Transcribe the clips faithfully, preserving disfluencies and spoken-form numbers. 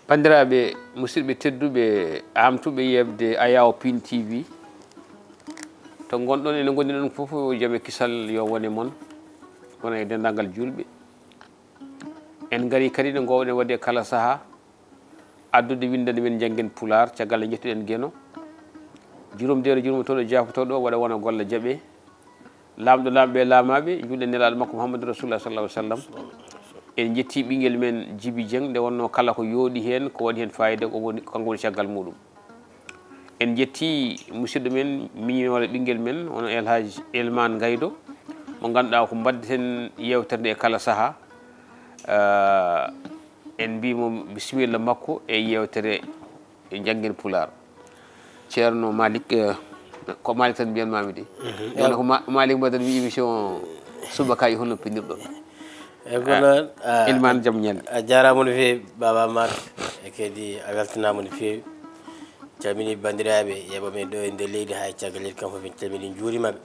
Banndiraaɓe, musidɓe tedduɓe, aamtuɓe yeɓde Ayaw Pin T V, to ngonɗon, ene ngondi ɗon fof, yo jam e kisal yo wone mon, wona e denndaangal juulɓe. En ngari kadi no ngoowɗen waɗde kala sahaa, addude winndande men Njanngen Pulaar, caggal nde njettuɗen Geno. Jurum deero, jurum towɗo, jaafotooɗo, waɗa wona golle jaɓe. Laamɗo laamɓe e laamaaɓe, njuulɗen Nelaaɗo makko Muhammadu Rasulullah sallallahu alaihi wasallam. En njetti ɓinngel men Jibi Jeng, nde wonno kala ko yooɗi heen, ko waɗi heen faayida, ko woni, kanko woni caggal muɗum. En njetti musidɗo men, miñinoore ɓinngel men, hono El Hadj Elman Gaydo, mo ngannduɗaa ko mbaɗdeten yeewtere nde e kala sahaa. Ah, en mbii mo bisimilla makko e yeewtere e Njanngen Pulaar. Ceerno Malick, eh, ko Malick tan mbiyan mami de. Mhm. Ɗum ko Ma-, Malick mbaɗan mi émission subaka e holno pinirɗon. E ko Ah, noon, ah, Elimane, jam ñande. A jaaraama no feewi, Baba Mar, e kadi a weltanaama no feewi. Calmini banndiraaɓe yeeɓa men ɗo e nder leydi, haa e caggal leydi, kam fof en calmini, en njuuriima ɓe.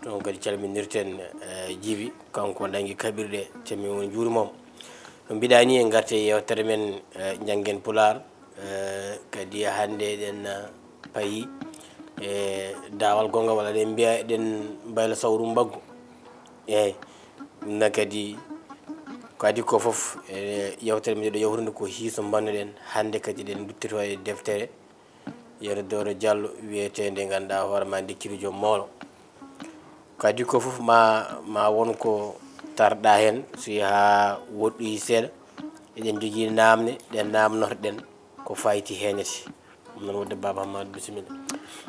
Toon kadi calminirten, eh, Jibi, kanko nanngi kaɓirɗe, calmini, en njuuriima mo. No mbiɗa ni, en ngarti e yeewtere men, eh, Njanngen Pulaar, eh, kadi hannde eɗen, eh, payi e daawal goonga, walla eɗen mbiya eɗen mbayla sawru mbaggu. Eeyi, ɗum noon kadi, ko adii ko fof, e yeewtere men ɗo, yawtunde ko hiiso mbannoɗen. Hannde kadi eɗen nduttito e deftere Yero Dooro Jallo, wiyeteende, ngannduɗaa hoore ma, Ndikkiri Joom Moolo. Ko adii ko fof ma, ma won ko tarɗa heen, so yaha woɗɗoyi seeɗa. Eɗen njogii naamne ɗe naamnorɗen ko fayti heen ne. Ɗum noon, wonde Baba Hammadou, bisimilla.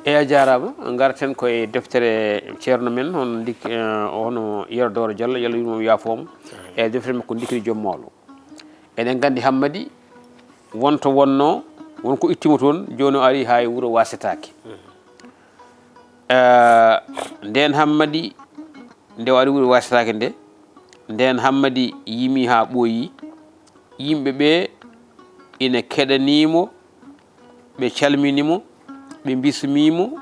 Eeyi, a jaaraama. Ngarten ko e deftere ceerno men, hono ndik-, eh, hono Yero Dooro Jallo, yo Allah yurmo mo, yaafo mo. Amin. E deftere makko Ndikkiri Joom Moolo. Eɗen nganndi Hammadi won to wonnoo, won ko itti mo toon, jooni o ari haa e wuro Waasetaake. Mhm. Eh, ndeen Hammadi, nde o ari wuro Waasetaake nde, ndeen Hammadi yimi haa ɓooyi. Yimɓe ɓe ina keɗanii mo, ɓe calmini mo, ɓe mbismii mo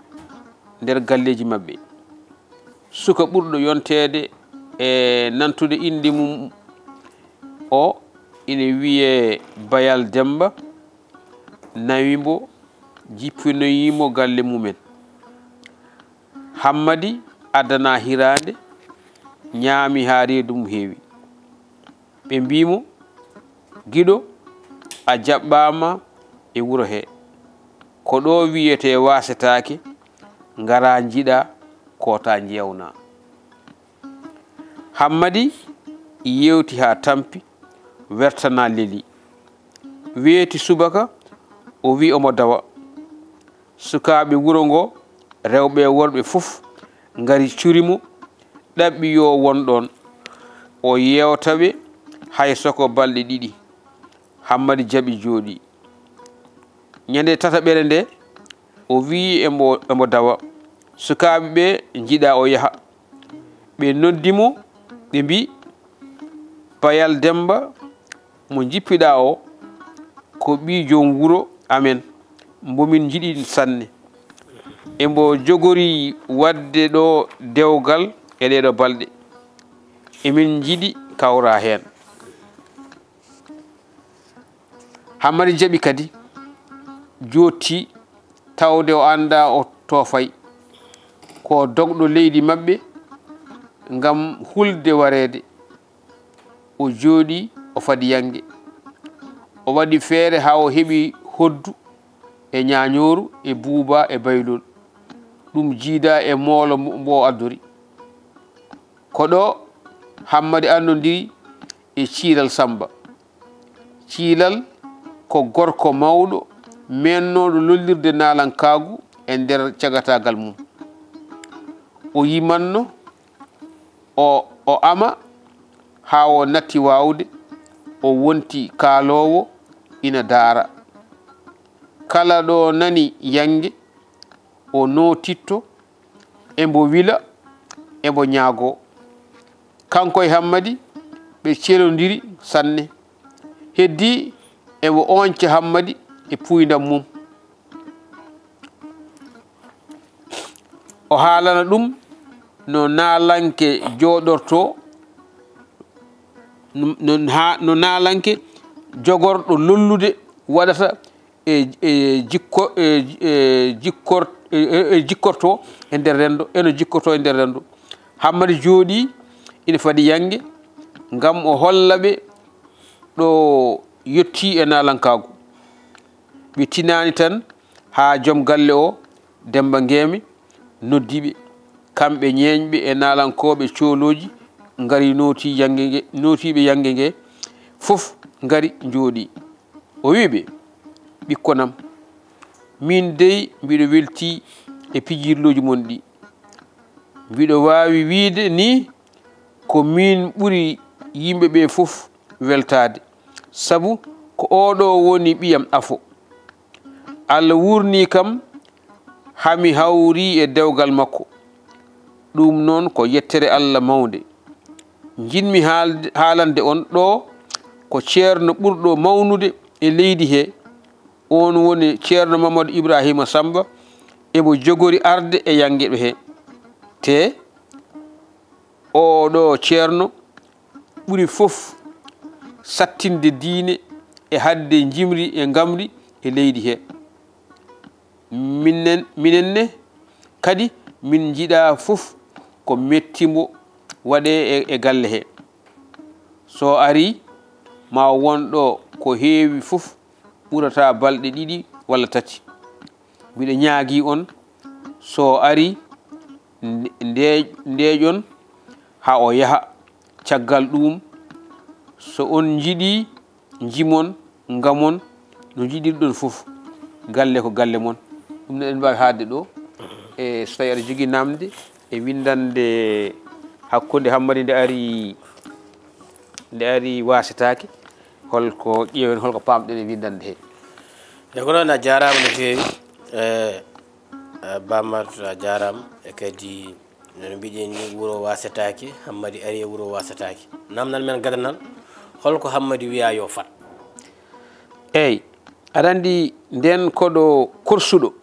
nder galleeji maɓɓe. Suka ɓurɗo yonteede e nantude innde mum o ina wiyee Bayal Demmba, nawi mbo, jippinoyii mo galle mumen. Hammadi addanaa hiraande, ñaami haa reedu mum heewi. Ɓe mbii mo, "Giɗo, a jaɓɓaama e wuro he. Ko ɗo wiyetee Waasetaake, ngaraa njiɗaa, kootaa njeewnaa." Hammadi yeewti haa tampi, wertanaa leli. Weeti subaka, o wii omo dawa. Sukaaɓe wuro ngo, rewɓe e worɓe fof, ngari curi mo, ɗaɓɓi yo won ɗoon. O yeewta ɓe hay so ko balɗe ɗiɗi. Hammadi jaɓi, jooɗii. Ñande tataɓere nde, o wii emo, emo dawa. Sukaaɓe ɓe njiɗaa o yaha. Ɓe noddi mo, ɓe mbii, "Bayal Demmba mo njippiɗaa o, ko ɓii joom wuro amen, mbo min njiɗi sanne. Embo jogori waɗde ɗo dewgal e ɗeeɗo balɗe. Emin njiɗi kawra heen." Hammadi jaɓi kadi, jooɗti, tawde o anndaa o to fayi. Ko dogɗo leydi maɓɓe ngam hulde wareede. O jooɗii, o fadi yannge. O waɗi feere haa o heɓi hoddu e ñaañooru e buuba e baylol. Ɗum jiidaa e moolo mo, mbo o addori. Ko ɗo Hammadi anndondiri e Ciilal Sammba. Ciilal ko gorko mawɗo, meennooɗo lollirde naalankaagu e nder cagataagal mum. O yimanno, o, o ama haa o natti waawde, o wonti kaaloowo ina daara. Kala ɗo nani yannge, o nootitto, embo wila, embo ñaagoo. Kanko e Hammadi, ɓe celondiri sanne. Heddii, embo ooñca Hammadi e puuyndam mum. O haalana ɗum no naalanke jooɗortoo, no, no haa, no naalanke jogorɗo lollude waɗata e, e jikko, e, e jikkor-, e, e, e jikkortoo e nder renndo, eno jikkortoo e nder renndo. Hammadi jooɗii ina fadi yannge ngam o holla ɓe ɗo yottii e naalankaagu. Ɓe tinaani tan haa joom galle o, Demmba Ngeeme, noddi ɓe. Kamɓe ñeeñɓe e naalankooɓe coolooji ngari nootii yannge nge, nootiiɓe yannge nge fof ngari njooɗii. O wi'i ɓe, "Ɓikkon am, miin dey mbiɗo weltii e pijirlooji mon ɗi. Mbiɗo waawi wiyde ni ko miin ɓuri yimɓe ɓe fof weltaade, sabu ko oɗo woni ɓiyam afo. Allah wuurnii kam haa mi hawri e dewgal makko. Ɗum noon ko yettere Allah mawnde. Njiɗmi haalde, haalande on ɗo ko ceerno ɓurɗo mawnude e leydi he, oon woni Ceerno Mamadou Ibrahima Samba, emo jogori arde e yanngeɓe he. Te oɗo ceerno ɓuri fof sattinde diine e haɗde njimri e ngamri e leydi he. Minen, minen ne kadi min njiɗa fof ko metti mbo waɗe e, e galle he. So ari ma won ɗo ko heewi fof ɓurata balɗe ɗiɗi walla tati. Mbiɗo ñaagii on, so ari nde-, nde-, ndeeƴon haa o yaha. Caggal ɗuum, so on njiɗii, njimon, ngamon no njiɗirɗon fof. Galle ko galle mon." Ɗum ne eɗen mbaawi haalde ɗo. E so tawii aɗa jogii naamnde e winndannde hakkunde Hammadi nde ari, nde ari waasetaake, holko ƴeewen, holko paamɗen e winndannde he? E ko noon, a jaaraama no feewi. E, e, Ba Martu, a jaaraama. E kadi, no mbiɗen ni, wuro waasetaake, Hammadi ari e wuro waasetaake. Naamnal men gadanal, holko Hammadi wiya yo fat? Eey, aɗa anndi ndeen koɗo korsuɗo,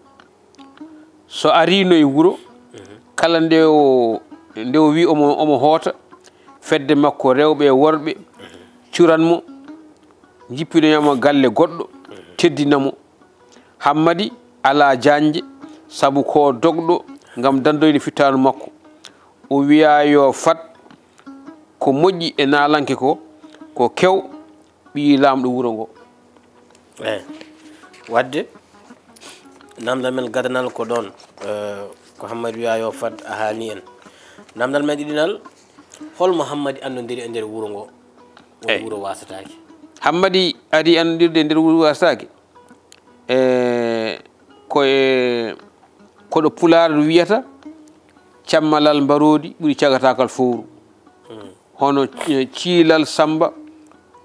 so ariino e wuro, kala nde o, nde o wi omo, omo hoota, fedde makko rewɓe e worɓe curan mo, njippinoya mo galle goɗɗo, teddina mo. Hammadi alaa jaañde, sabu ko dogɗo ngam danndoyde fittaandu makko. O wiya yo fat ko moƴƴi e naalanke ko, ko kew ɓiyi laamɗo wuro ngo. Eey. Waɗde, naamndal men gadanal ko ɗoon, eh, ko Hammadi wiya yo fat a haali en. Naamndal men ɗiɗinal, hol mo Hammadi anndondiri e nder wuro ngo? Woni Eey. Wuro waasetaake. Hammadi ari anndirde e nder wuro waasetaake. E, ko e, koɗo Pulaar wiyata, "Cammalal mbaroodi ɓuri cagatakal fowru." Hmm. Hono, eh, Ciilal Samba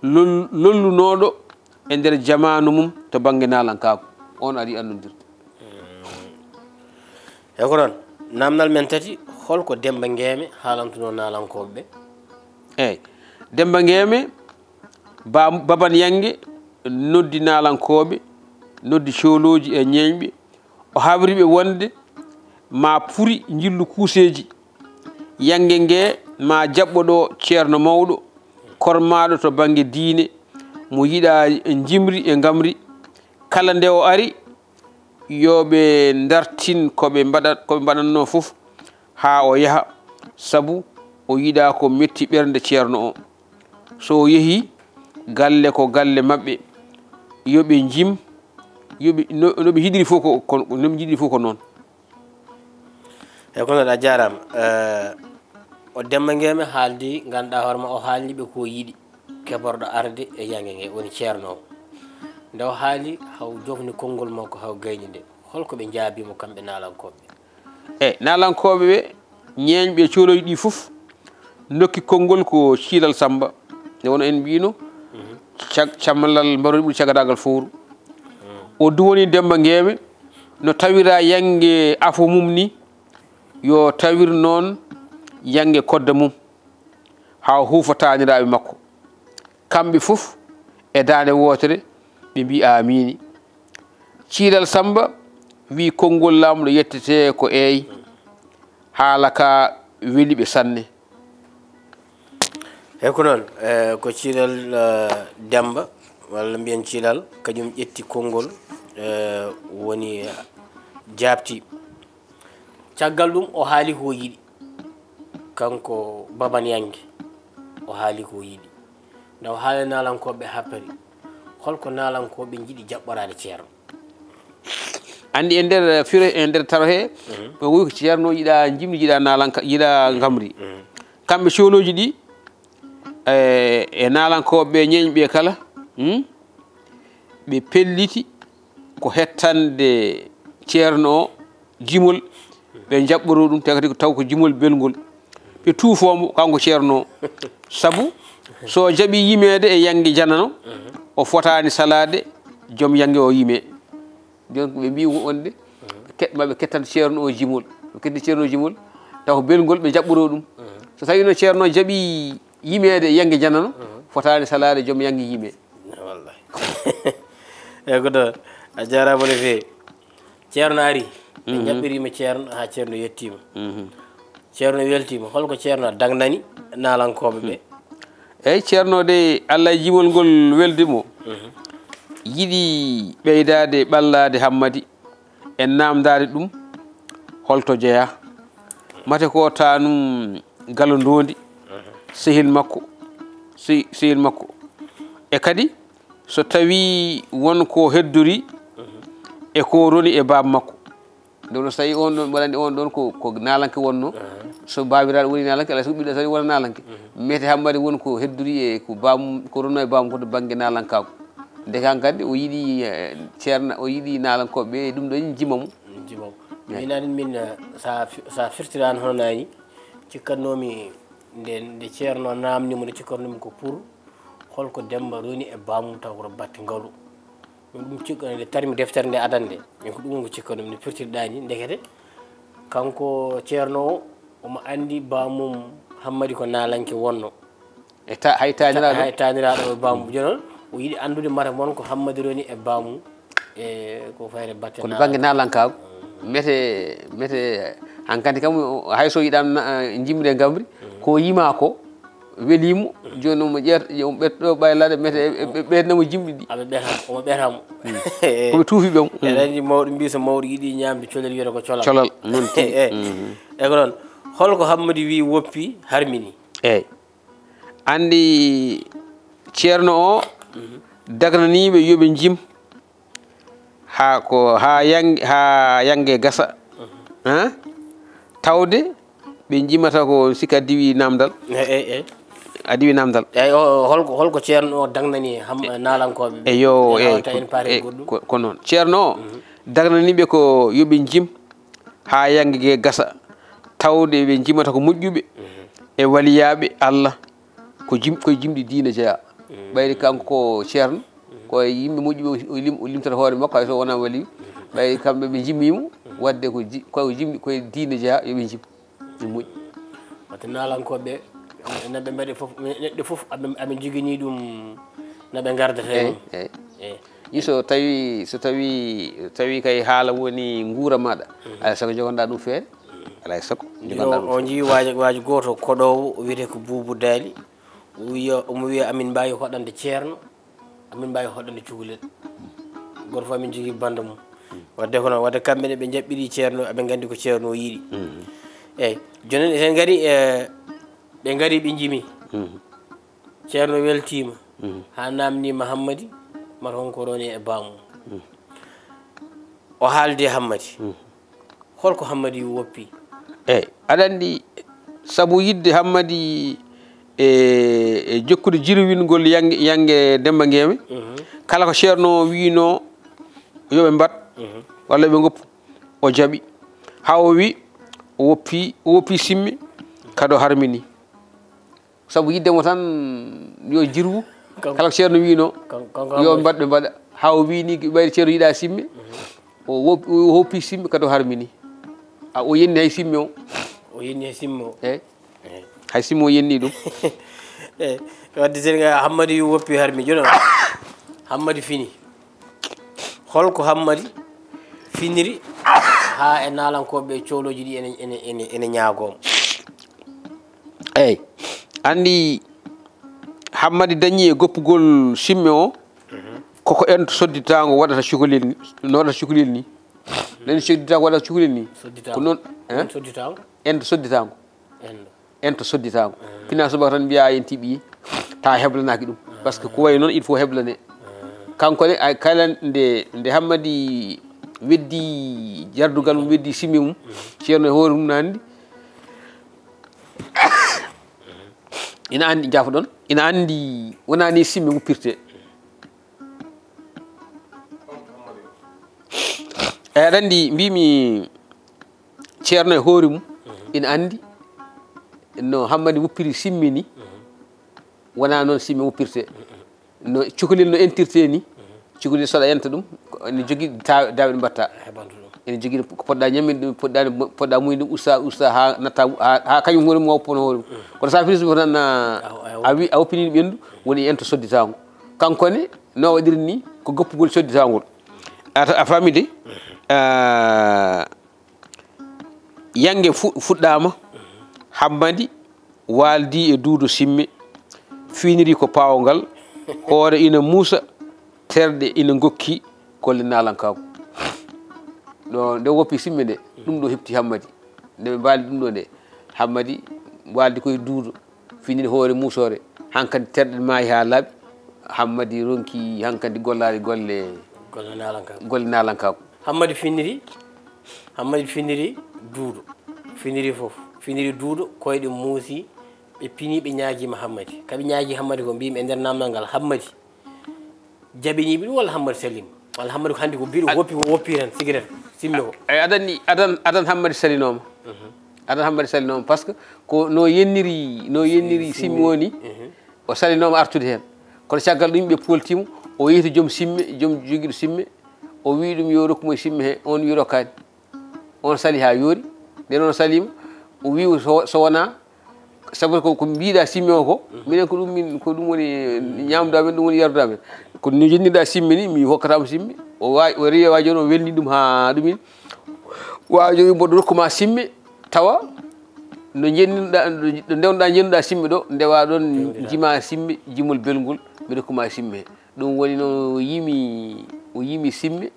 lol-, lollunooɗo e nder jamaanu mum to bannge naalankaagu. Oon ari annondirde. E ko noon, naamnal men tati, holko Demmba Ngeeme haalantunoo naalankooɓe ɓe? Eey, Demmba Ngeeme, ba-, Baban Yannge noddi naalankooɓe, noddi coolooji e ñeeñɓe. O habri ɓe wonde ma puri njillu kuuseeji. Yannge nge ma jaɓɓo ɗo ceerno mawɗo, kormaaɗo to bannge diine, mo yiɗa njimri e ngamri. Kala nde o ari, yo ɓe ndartin ko ɓe mbaɗa-, ko ɓe mbaɗatnoo fof haa o yaha, sabu o yiɗa ko metti ɓernde ceerno o. So o yehii, galle ko galle maɓɓe, yo ɓe njim, yo ɓe, no, no ɓe njiɗiri fof ko, ko, no ɓe njiɗiri fof ko noon. Eey, ko noon, a jaaraama. Eh, o Demmba Ngeeme haaldi, ngannduɗaa hoore ma, o haalni ɓe ko yiɗi, keborɗo arde e yannge nge, woni ceerno o. Nde o haali, haw jofni konngol makko, haw gayni nde. Holko ɓe njaabii mo, kamɓe naalankooɓe? Eey, naalankooɓe ɓe, ñeeñɓe coolooji ɗi fof, ndokki konngol ko Ciilal Samba. Nde wonno en mbiino, cag-, cammalal mbaroodi ɓuri cagataagal fowru. O duwoni Demmba Ngeeme, no tawira yannge afo mum ni, yo tawir noon yannge kodda mum, haa o huufa taaniraaɓe makko. Kamɓe fof e daande wootere ɓe mbii, "Aamiini." Ciilal Samba wii, "Konngol Laamɗo yettetee ko eey. Haala ka weli ɓe sanne. He ko noon, eh, ko Ciilal, eh, Demmba, walla mbiyen Ciilal, kañum ƴetti konngol, eh, woni, eh, jaabti. Caggal ɗum o haali ko yiɗi. Kanko Baban Yannge, o haali ko yiɗi. Nde o haali naalankooɓe happari, holko naalankooɓe njiɗi jaɓɓoraade Ceerno? Anndi e nder firo, e nder taro he, o wi ko Ceerno yiɗa jimɗi, yiɗa naalanka, yiɗa ngamri. Kamɓe coolooji ɗi, e, e naalankooɓe ɓe, ñeeñɓe kala, hmm? Ɓe pelliti ko hettande Ceerno o jimol, ɓe njaɓɓoroo ɗum, te kadi taw ko jimol belngol. Ɓe tuufoo mo, kanko Ceerno o. Sabu so o jaɓii yimeede e Yannge Janano, o fotaani salaade joom Yannge o yimee. Jooni ko ɓe mbii wonde, ke-, ma ɓe kettan Ceerno o jimol. Ɓe ketti Ceerno o jimol, taw ko belngol ɓe njaɓɓoroo ɗum. So tawii no Ceerno o jaɓii yimeede e Yannge Janano, fotaani salaade joom Yannge yimee. Wallahi. Eyi ko ɗo, a jaaraama no feewi. Ceerno ari, ɓe njaɓɓiriima Ceerno haa Ceerno yettiima. Ceerno weltiima. Holko Ceerno dagnani naalankooɓe ɓe? Eyi, Ceerno de, Allah e jimol ngol weldi mo. Yiɗi ɓeydaade ɓallaade Hammadi, en naamndaade ɗum holto jeyaa. Mate ko taanum Galo Ndoondi, sehil makko, se-, sehil makko. E kadi, so tawii won ko heddori e ko roni e baaba makko. Nde wonno so tawii on ɗon, mbaɗa anndi on ɗon ko, ko naalanke wonno. So baabiraaɗo woni naalanke, alaa so ɓiɗɗo so tawii wona naalanke. Mete Hammadi won ko heddori e ko baam-, ko ronno e baamum ko to bannge naalankaagu. Ndeke han kadi o yiɗi, eh, Ceerno, o yiɗi naalankooɓe ɓe, e ɗum ɗon jimamo. Jimamo. Min anin min, eh, sa fi-, sa firtiraani hono naani, cikkatnoomi nde, nde Ceerno naamni mo, nde cikkatnoomi ko pour holko Demmba roni e baamum taw ko to batte ngalu. Min ɗum cikka nde tarmi deftere nde adan nde. Min ko ɗum ko cikkanmi, no firtirɗaa ni, ndekete kanko Ceerno o, omo anndi baamum Hammadi ko naalanke wonno. E ta-, hay taaniraaɗo? Hay taaniraaɗo e baamum. Jooni noon, o yiɗi anndude mata mon ko Hammadi roni e baamum, e ko fayre batte. Kono bannge naalankaagu, mete, mete, hankadi kam, hay so yiɗaam na-, jimde ngamri, ko yima ko, welii mo, jooni omo ƴeer-, omo ɓetto ɓaylaade, mete, e, e, ɓe-, ɓeydana mo jimɗi ɗi. Aɓe ɓeeta, omo ɓeeta mo. Ko ɓe tuufi ɓe mo. Eɗen anndi mawɗo mbii so mawɗo yiɗi ñaamde colel, wiyata ko colal. Colal, noon tigi. Eyi. E ko noon, holko Hammadi wii woppi harmini? Eyi. Anndi Ceerno o, dagnaniiɓe yo ɓe njim, haa ko, haa yang-, haa yannge gasa. Haa? Tawde ɓe njimata ko sikka diwi naamndal. Eyi, eyi, eyi. A diwi naamndal. Eyi, o, o, holko, holko Ceerno o dagnani ham-, naalankooɓe ɓe? Eyo, eyi, ko, eyi, ko, ko noon. Ceerno o dagnani ɓe ko yo ɓe njim haa yannge gee gasa, tawde ɓe njimata ko moƴƴuɓe e waliyaaɓe Allah, ko jim-, koye jimɗi diine jeyaa. Ɓayri kanko ko Ceerno, ko e yimɓe moƴƴuɓe o lim-, o limtata hoore makko, hay so wonaa waliyu. Ɓayri kamɓe ɓe njimmiimo, waɗde ko ji-, ko jimɗi koye diine jeyaa, yo ɓe njim. Ɗum moƴƴi. Wata naalankooɓe, no ɓe mbaɗi fof, neɗɗo fof aɓe, aɓe njogini ɗum, no ɓe ngardata e mum. Eyi, eyi. Eyi. Ni so tawi, so tawi, tawi kay haala woni nguura maɗa, alay sago jogonɗa ɗum feere. Alay sago jogonɗa ɗum feere. O njii waajo, waajo gooto koɗoowo, o wiyetee ko Buubu Daali. O wiya, omo wiya, "Amin mbaawi hoɗande Ceerno, amin mbaawi hoɗande Cukalel." Gooto fof amin njogii bannda mum. Wadde ko noon, wadde kamɓe ne ɓe njaɓɓirii Ceerno, aɓe nganndi ko Ceerno o yiɗi. Eyi, jooni noon, eɗen ngari, e, ɓe ngari, ɓe njimi. Ceerno weltiima, haa naamniima Hammadi, mata honko roni e baamum. O haaldi e Hammadi. Holko Hammadi woppi? Eyi, aɗa anndi, sabu yiɗde Hammadi e, e jokkude jirwingol yannge, yannge Demmba Ngeeme, kala ko Ceerno o wiinoo yo ɓe mbaɗ, walla ɓe ngoppu, o jaɓi. Haa o wii, o woppi, o woppi simme, kadi o harmini. Sabu yiɗde mo tan yo jirwu. Kala ko Ceerno wiinoo, yo mbaɗ, ɓe mbaɗa. Haa o wii ni, ɓayri Ceerno yiɗaa simme. O wop-, o woppi simme, kadi o harmini. A, o yenni hay simme o. O yenni hay simme o. Eyi. Hay simme o yenni ɗum. Eyi. Wadde sen ga Hammadi woppi harmi. Jooni o, Hammadi fini. Holko Hammadi finiri haa e naalankooɓe coolooji ɗi ene, ene, ene, ene ñaagoo mo? Anndi Hammadi dañi e goppugol simme o, koko ento sodditaango waɗata cukalel ni, no waɗata cukalel ni. Nen sodditaango waɗata cukalel ni. Ko noon, eh? Sodditaango? Ento sodditaango. Ento. Ento sodditaango. Pina subaka tan mbiya en tiɓi, ta heblanaaki ɗum. Parce que ko wayi noon, il faut heblane. Kanko ne, ay kala nde, nde Hammadi weddi jardugal mum, weddi simme mum, ceerno e hoore mum na anndi. Ina anndi, jaafoɗon, ina anndi wonaa ni simme wuppirte. Eyi, aɗa anndi, mbimi ceerno e hoore mum, ina anndi no Hammadi wuppiri simme ni, wonaa noon simme wuppirte. No cukalel no entirte ni, cukalel so aɗa enta ɗum, ko ene jogii ta-, daawe ɗe mbatta. Heɓantu ɗum. Ene jogii ko poɗɗa ñaminde ɗum, poɗɗa, poɗɗa muyde ɗum, usta, usta haa natta, haa, haa kañum hoore mum woppono hoore mum. Kono sa firti ɗum tan, a, a wi-, a woppini ɗum ɓendu, woni ento sodditaango. Kanko ne, no waɗiri ni, ko goppugol sodditaangol. A, a faami de? Ah, Yannge fu-, fuɗɗaama, Hammadi waaldi e Duudo simme, fiiniri ko paawngal, hoore ina muusa, terɗe ina ngokki, golle naalankaagu. Ɗo, nde woppi simme nde, ɗum ɗo heɓti Hammadi. Nde ɓe mbaali ɗum ɗo nde, Hammadi waaldi koye Duudo. Fiiniri hoore muusoore. Hankadi terɗe maayi haa laaɓi. Hammadi ronki hankadi gollaade golle, golle naalankaagu. Golle naalankaagu. Hammadi fiiniri, Hammadi fiiniri Duudo. Fiiniri fof. Fiiniri Duudo, koyɗe muusi, ɓe pini, ɓe ñaagiima Hammadi. Ka ɓe ñaagi Hammadi ko mbimi e nder naamnal ngal, Hammadi jaɓiniiɓe ɗum walla Hammadi saliima? Walla Hammadi ko hannde ko mbiɗo woppi, ko woppi tan, sigiret, simme ko. Eyi, adan ni, adan, adan Hammadi salinooma. Adan Hammadi salinooma, parce que ko no yenniri, no yenniri simme woni, o salinooma artude heen. Kono caggal ɗum ɓe pooltiimo, o yehi to joom simme, joom jogiiɗo simme, o wi ɗum yo rokku mo e simme he, on wi rokkaani. On sali haa yoori. Nden on saliima, o wi so, so wonaa, sabu ko, ko mbiɗa simme o ko, minen ko ɗum min, ko ɗum woni ñaamdu amen, ɗum woni yardu amen. Ko no jennirɗa simme ni, mi hokkata mo simme. O wa-, o rewi waajo on, o welni ɗum haa ɗumin. Waajo wi mboɗo rokku ma simme, tawa no jennuɗa, no ndewnoɗa, jennuɗa simme ɗo, ndewa ɗon jima simme, jimol belngol, mi rokku ma simme. Ɗum woni noon o yimi, o yimi simme,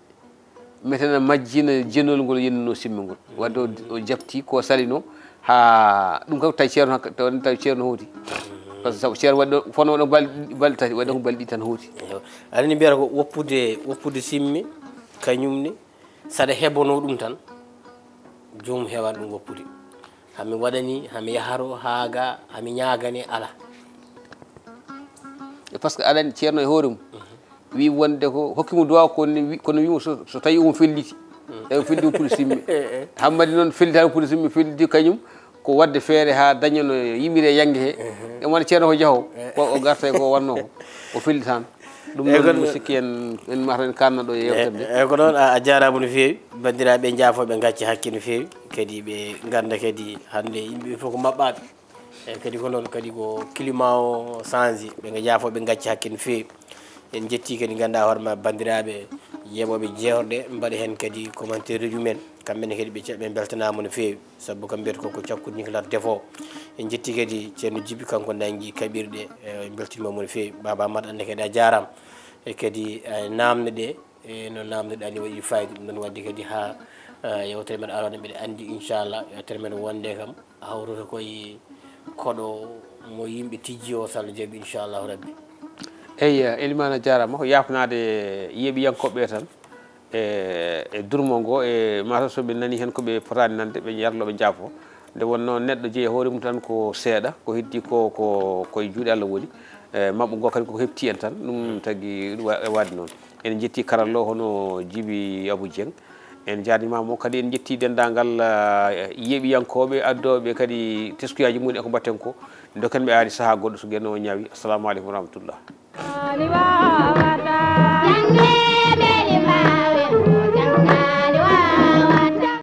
mete na majjina jenol ngol yennuno simme ngol. Wadde o, o jabti ko salino, haa ɗum kam tawi ceerno hak-, tawi, tawi ceerno hooti. Parce que sabu ceerno waɗi ɗo, fono waɗi ɗo balɗe, balɗe tati, waɗi ɗo ko balɗe ɗiɗi tan hooti. Eyo. Aɗa anndi mbiyata ko woppude, woppude simme, kañum ne, saɗa heɓono ɗum tan, joomum heewa ɗum woppude. Hami waɗani, hami yaharo, haa ga, hami ñaagane, ala. E parce que aɗa anndi ceerno e hoore mum, wi wonde ko hokki mo duwaaw, kono wi-, kono wimo so, so tawi omo felliti. Tawi o felliti woppude simme. Hammadi noon fellitaani woppude simme, felliti kañum ko waɗde feere haa daña no yimiri e yannge he. E wona ceerno ko jaho, ko o garta e ko wannoo ko. O fellitaano. Ɗum noon mi sikki en, en mata en kaanna ɗo e yeewtere nde. Eyi, ko noon, a, a jaaraama no feewi. Banndiraaɓe njaafooɓe ngacci hakke no feewi. Kadi ɓe ngannda kadi hannde yimɓe fof ko maɓɓaaɓe. Eyi, kadi ko noon, kadi ko climat o change. Ɓe nga jaafooɓe ngacci hakke no feewi. En njetti kadi ngannduɗaa hoore ma banndiraaɓe yeeɓooɓe jeewrɗe, mbaɗa heen kadi commentaire uji mumen. Kamɓe ne kadi ɓe ce-, ɓe mbeltanaama no feewi. Sabu kam mbiyata ko, ko cakkuɗo Nicolas Defo. En njetti kadi ceerno Jibi, kanko nanngi kaɓirɗe, e, en mbeltaniima mo no feewi. Baaba Amat, aan ne kadi a jaaraama. E kadi, e, naamne ɗe, e, no naamne ɗe ni waɗi fayida. Ɗum noon waɗde kadi haa, e, yewtere men arano, mbiɗa anndi inchallah yewtere men wonde kam a hawroto koye koɗo mo yimɓe tijji o, so Allah jaɓi, inchallahu rabbi. Eyi, Elimane a jaaraama, ko yaafnaade yeeɓiyankooɓe tan. E, e durmo ngo, e mataw so ɓe nani heen ko ɓe potaani nande, ɓe yarlo, ɓe njaafo. Nde wonnoo neɗɗo jeyi hoore mum tan ko seeɗa, ko heddi ko, ko, ko e juuɗe Allah woni. E, maɓɓo ngo kadi koko heɓti en tan, ɗum tagi wa-, e waɗde noon. En njetti karallo hono Jibi Abou Dieng. En njaarniima mo kadi, en njetti denndaangal, ah, yeeɓiyankooɓe, addooɓe kadi teskuyaaji mum en e ko mbaɗten ko. Ndokken ɓe aadi sahaa goɗɗo so geno o ñaawi. Assalamu aleykum wa rahmatullah.